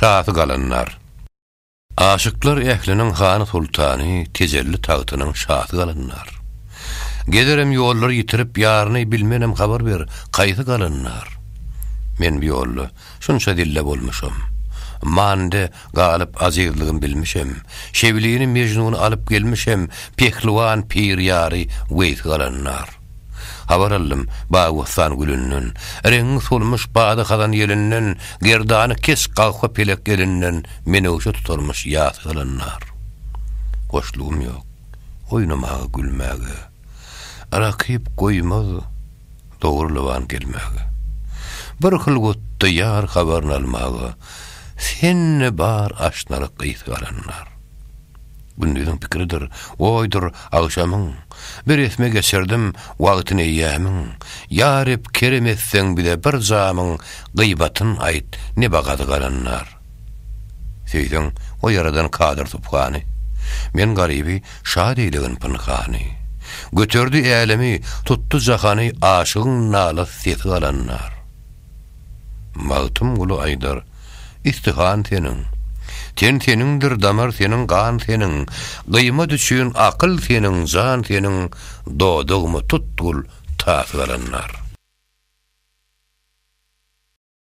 Şasy galandar. Aşyklar ähliniň hany-soltany, Tejelli tagtynyň şasy galandar. Gezerem ýollary ýitirip ýaryny Bilmenem habar ber, kaýsy galandar? Men bu ýolda şunça zille bolmuşam. Mande galyp ajyzlygym bilmişem. Şeblini Mejnuny alyp gelmişem, Pehliwan pir ýary Weýsi galandar. Habar aldym bagy-bossan gülünden, Reňňi solmuş bady-hazan ýelinden, Gerdany keç gahwa pelek elinden, Menewşe tutarmyş ýasy galandar. Hoşlugym ýok, oýnamaga, gülmäge, Rakyp goýmaz dogry lyban gelmäge. Bir hylwatda ýar habaryn almaga, Sende bar aşnalyk ysy galandar. Gündiziň pikiridir, oýdur agşamyň, Bir esme geçirdim wagtyn eýýämiň. Ýa Reb kerem etseň bize bir jamyň Gybatyn aýt, ne bagazy galandar. Söýseň, o ýaradan Kadyr Subhany, Men garyby şat eýlegin pynhany. Göterdi älemi, tutdy jahany Aşygyň nala sesi galandar. Magtymguly aýdar, Istihan seniň. Ten seniňdir, damar seniň, gan seniň, Gyýmat üçin akyl seniň, jan seniň, Dodagymy tutgul, tas galandar.